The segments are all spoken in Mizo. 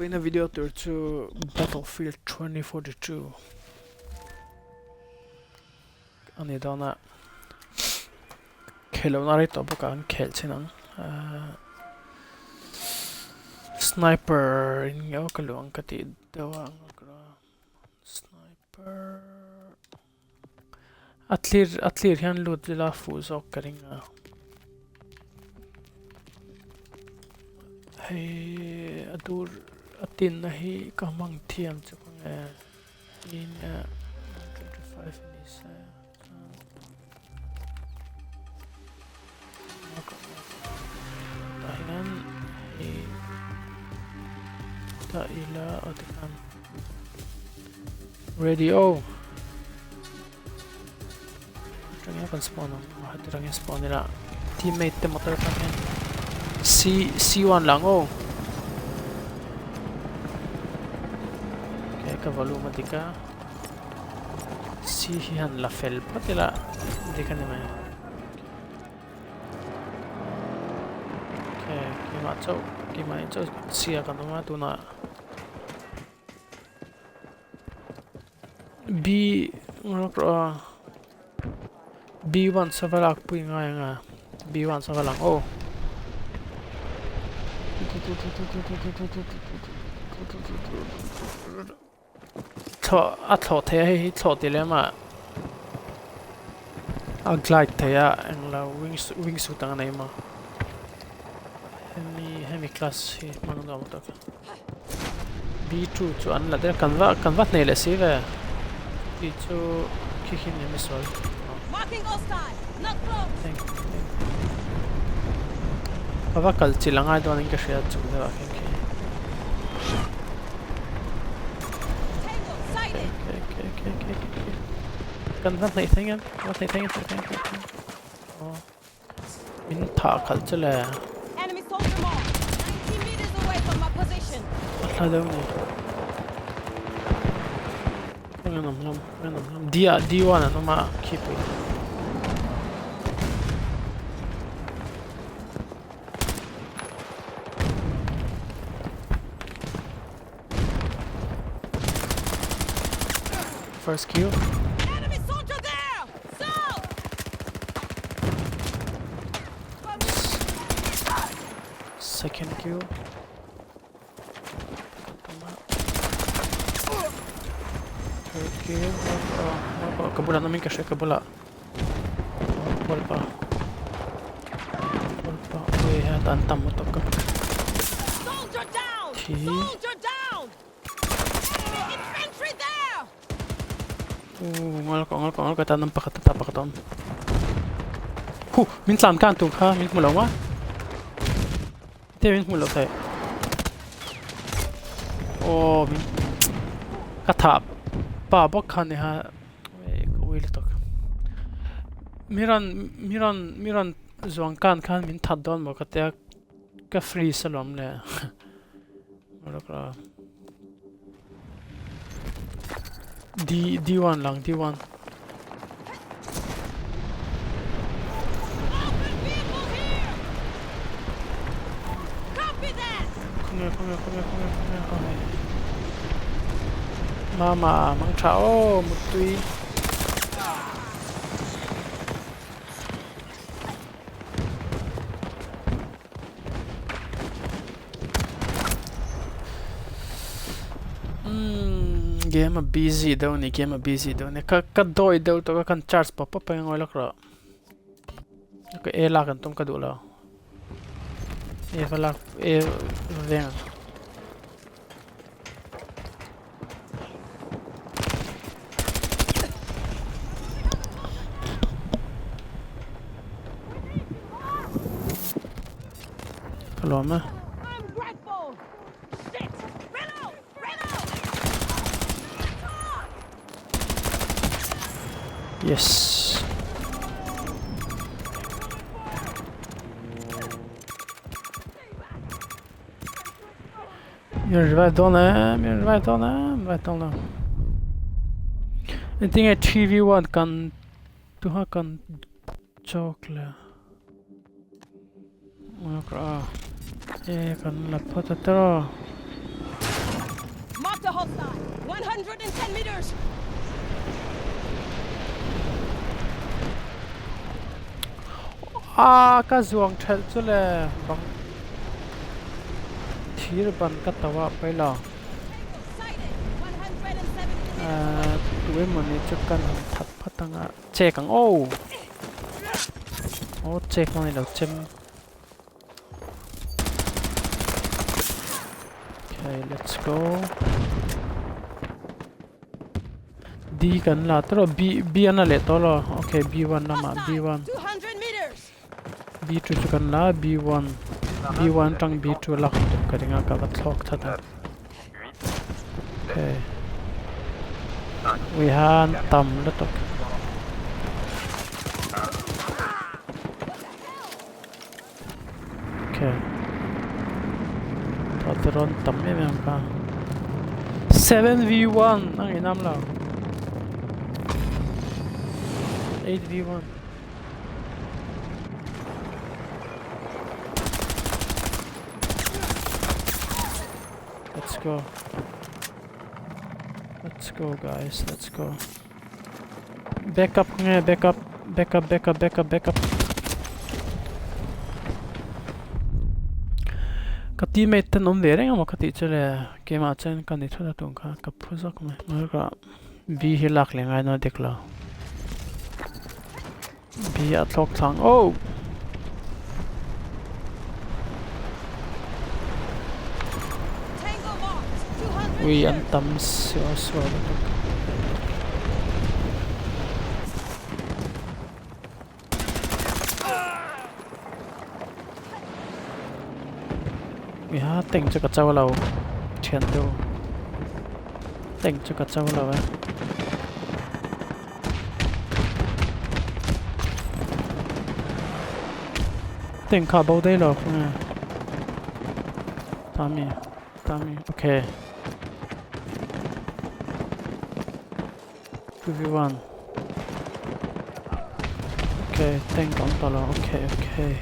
Vawiina video tur chu Battlefield 2042 a ni dawn a, khelh lohna rei tawh bawk ah an khelh chin ang ahh sniper in nge aw ka luh ang ka tih deuh a sniper a clear a clear hian lut ila fuh zawk ka ring a hei a dur a tinna hi ka hmang thiam chu ka nge in 25 ni se tah hian hei tah ila aw tikhan Radio. Atangin kan spawn ang. Ah, tirangin spawn ila. Teammate te motor atang hian. C C1 lang oh. Okay, ka volume a dik a. C hi han la fel phawt ila. Dik a ni mai. Okay, keimah chauh, keimah in chauh C ah kan awm a tunah. B ngawk rawh a B one sava lak pui ngai ang a B one sava lang aw thlawh a thlawh thei a hei hi thlawh tih lem ah a glide thei a englo wings wing suit ang a nei maw hemi hemi class hi hmang nuam tak. B2 chu an la der kan va kan va hneh leh si ve tih chu khi khi ni misual ka va kal chilh a ngai dawn in ka hria chung deuh ah khian khi kan va hnaih thleng em va hnaih thleng em hnaih thleng hnaih thleng aw Min thah khalh che le. A hla deuh ni. Khawnge an awm hlawm, khawnge an awm hlawm. D ah D1 an awm a khipui. First kill. Enemy soldier there! South! Second kill. Third kill. Oh, ka bulah namin ka hria ka bulah. Ball pa. Ball pa. Ui ha tan tam lutuk ka. Soldier down! Thi. Soldier down! Enemy infantry there! U ngal ko ngal ko ngal ko tan nam pakhat ta pakhat awm. Hu min tlan kan tu kha min hmu lo ma. Te min hmu lo thei. Oh min ka tha pa bawk kha ni ha Ka ui lutuk. Mi rawn mi rawn mi rawn zuang kan khan min that dawn maw ka tia ka freeze alawm le. D D1 lang D1. Copy that! Khawnge khawnge khawnge khawnge khawnge khawnge. Mama mang tha aw muttui. Umm game a busy deuh a ni game a busy deuh a ni ka ka dawi deuh tawh a kan charge pawp pawp a ngawi lawk rawh ka e lak an tum ka duh lo e va lak e va veng ang. Ka lawm e. I'm grateful. Shit! Reload! Reload! Yes. Min revive dawn em, min revive dawn em, revive dawn lo. Engtin nge 3v1 kan tuha kan chawk le. E kan la phawt a tawh. Hostile! 110 meters! A ka zuang thelh chu le bang thir ban ka to a pailo ahh tu emawni chu kan han that phat anga chek ang aw aw chek maw ni lo chem Okay let's go D kan la tawh B B an la leh tawh lo okay B1 lamah B1 B2 chu kan la B1 B1 tang B2 lak tum ka ring a ka va thlawk that a okay uihan tam lutuk. Okay. Tah te rawn tam em em ka. 7v1 ang inam lo. 8v1. Let's go. Let's go guys, let's go. Backup nge backup backup backup backup backup ka teammate ten awm ve reng emaw ka tih chu le keimah chuan ka ni thut a tum kha ka phu zawk mai mahse B hi lak leh ngai nawn dik lo B a thlawk thlang oh Ui an tam suau suau lutuk. Ui ha tank chu ka cho lo thian tu tank chu ka cho lo e. Tank kha bo daih lo khawnge tami tami okay 2v1 okay tank awm tawh lo okay okay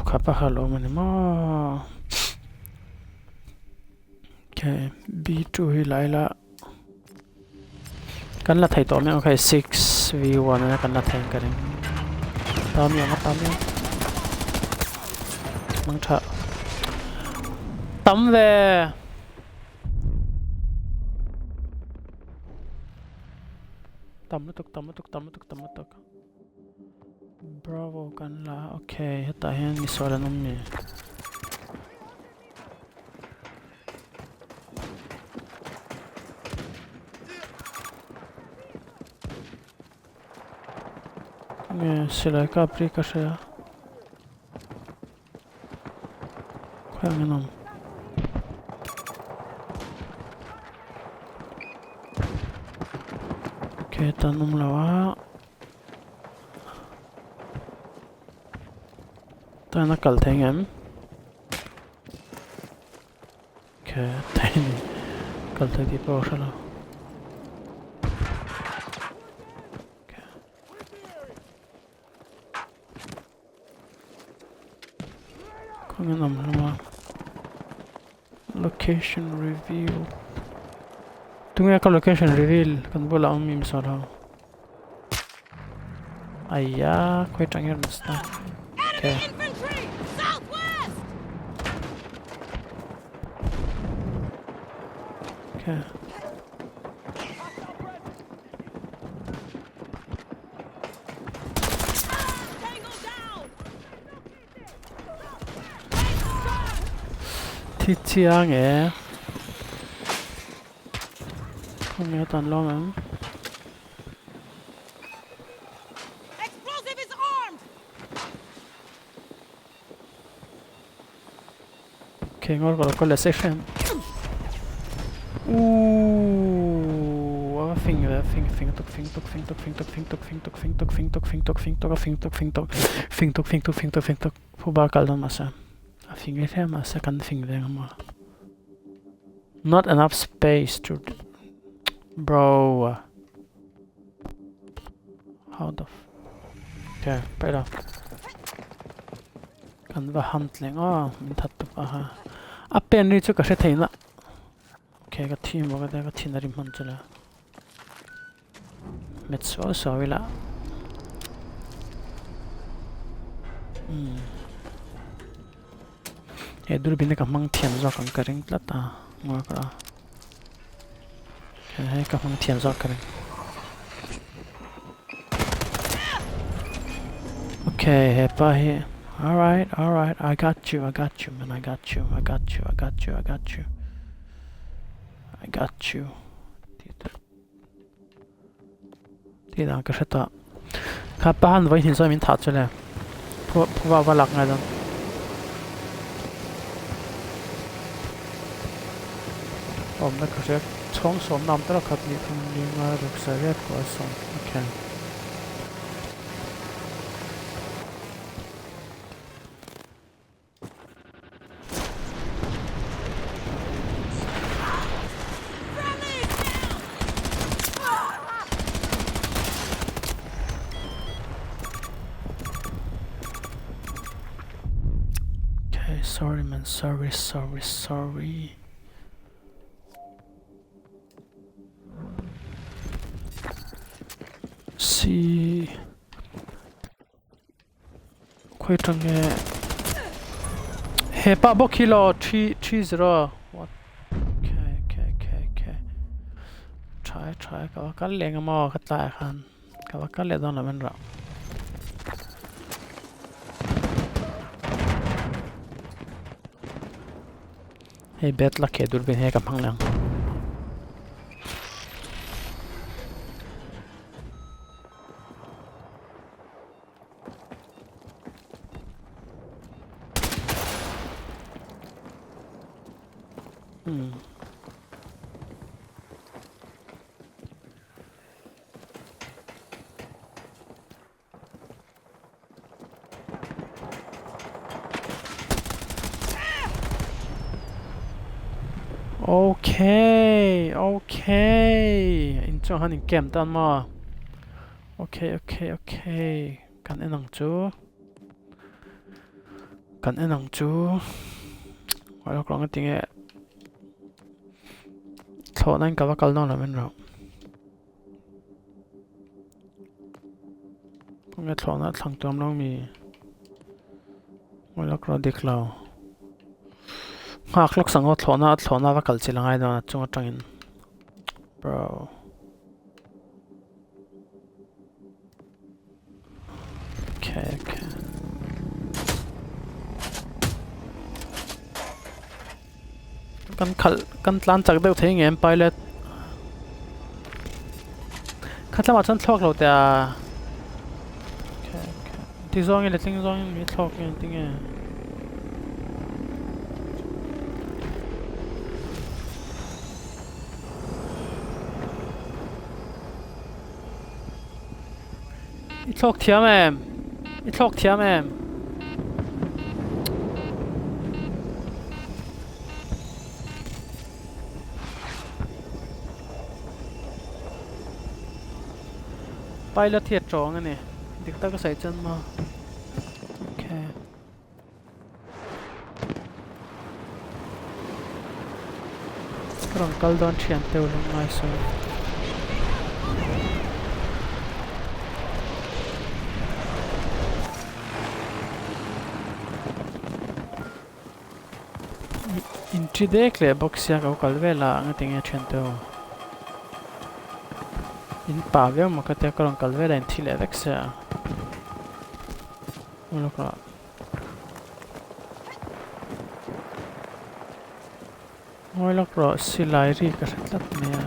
kha pakhat lo awm a ni maw. Okay, B2 hi lai la kan la thei tawh mai okay 6v1 a kan la thei ka ring tam yang tam yang mang tha tam ve tam lutuk tam lutuk tam lutuk tam lutuk bravo kan la okay hetah hian misual an awm mi. Nge silai kap ri ka hria khawi ang in awm okay tan awm lo a. Tan a kal thei ngem? Okay, thei ni. Kal thei tih pawh ka hre lo. Okay. Khawnge an awm hlawm a? Location reveal. Tunge ka location reveal kan bulah awm mi saw lo. Aiya khawi tang hian rawn start. Okay. Okay. Thi chiang e. Khawnge tan lawm ang. Okay, ngawr ka lo kawl leh sek hrem. Ooh, a fing ve, fing fing tuk fing tuk fing tuk fing tuk fing tuk fing tuk fing tuk fing tuk fing tuk fing tuk a fing tuk fing tuk fing tuk fing tuk fing tuk fing tuk phuba kal dawn mahse a fing ve hle mahse kan fing ve ang maw. Not enough space to bro. How the f okay, paih lo. Kan va hunt leh aw min that tuk a ha. A pen ri chu ka hre thei na. Okay ka thi maw ka tia ka thin a rim hman chu la. Met suau suau ila. Hmm. He durbin ka hmang thiam zawk ang ka ring tlat a ngawi ka a. Hei ka hmang thiam zawk ka ring. Okay, hepa hi. Alright, alright, I got you, I got you, man, I got you, I got you, I got you, I got you. I got you. Ti dan ka hre ta. Kha pa han vawi hnin chuan min thah chu le. Phu phuva va lak ngai dawn. Awmna ka hria chhawng sawmna awm tawk khat nih thum ringa ruksa riat kual sawm okay. Okay, sorry man, sorry, sorry, sorry. See. Khawi tang nge hepa bawk hi law 3 3 0 what okay okay okay okay tha e tha e ka va kal leh ang maw ka tlaiah khan ka va kal leh dawn lo en rawh. Hei bed la kheh dur bin he ka hmang leh ang. Hmm. Okay, okay. In chung han in kem tan maw? Okay, okay, okay. Kan en ang chu. Kan en ang chu. Alo ka nga tinge. Thlawhna in ka va kal dawn lo min rawh. Nge thlawhna thlang tuam lo mi. Alo ka dik lo. Nghak lawk sang aw thlawhna thlawhna va kal chilh angai dawn a chung atangin. Bro. Okay, okay. Kan khalh kan tlan chak deuh thei ngem pilot. Kha tlama chuan thlawk lo teh a. Okay, okay. Ti zawngin letling zawngin mi thlawk nge tinge. I thlawk thiam em? I thlawk thiam em? Pilot hi a tawng a ni. Dik tak a sawi chuan maw? Okay. Ka rawn kal dawn thian teuh lawng ngai sawi. In thi dek leh bawk sia ka kal vel a nga tinge thian teuh. In pa viau maw ka tia ka rawn kal vel a in thi leh vek sia. Ngawi lawk rawh silai ri ka hre tlat mai a.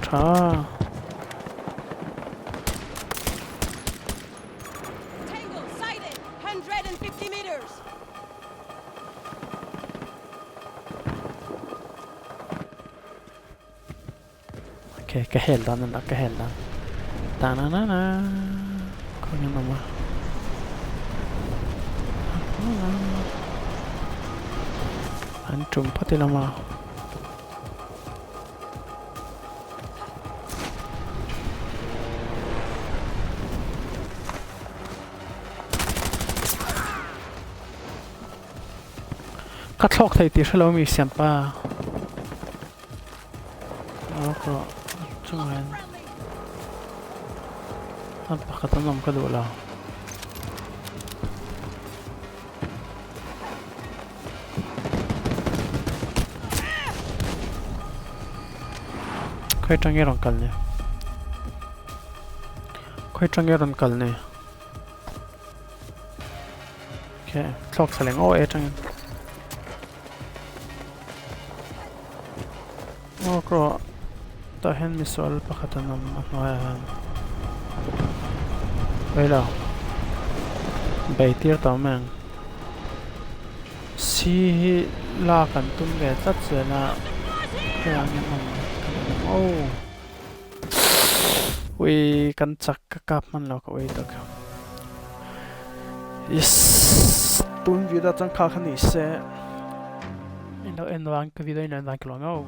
Tha. Tango sighted 150 meters. Ok, ka hel dan enda, ka hel dan. Ta na na na. Kongen mamma. An tum phawt ila maw? Ka thlawk thei tih hrelo mi siampa. Rawk rawh chungah hian a pakhat an awm ka duh lo. Khawi atang nge rawn kal ni? Khawi atang nge rawn kal ni? Okay, thlawk thla leng aw e atangin. Aw ka tah hian misual pakhat an awm a hnuaiah hian Wela bei tir tawh mai ang si hi lak an tum ve tlat zel a hei ang hian awm kan awm aw ui kan chak ka kap hman lo ka ui tak yes tun video changkha kha ni se. Ilo en vang ka video in lo en vang ka lo ang aw.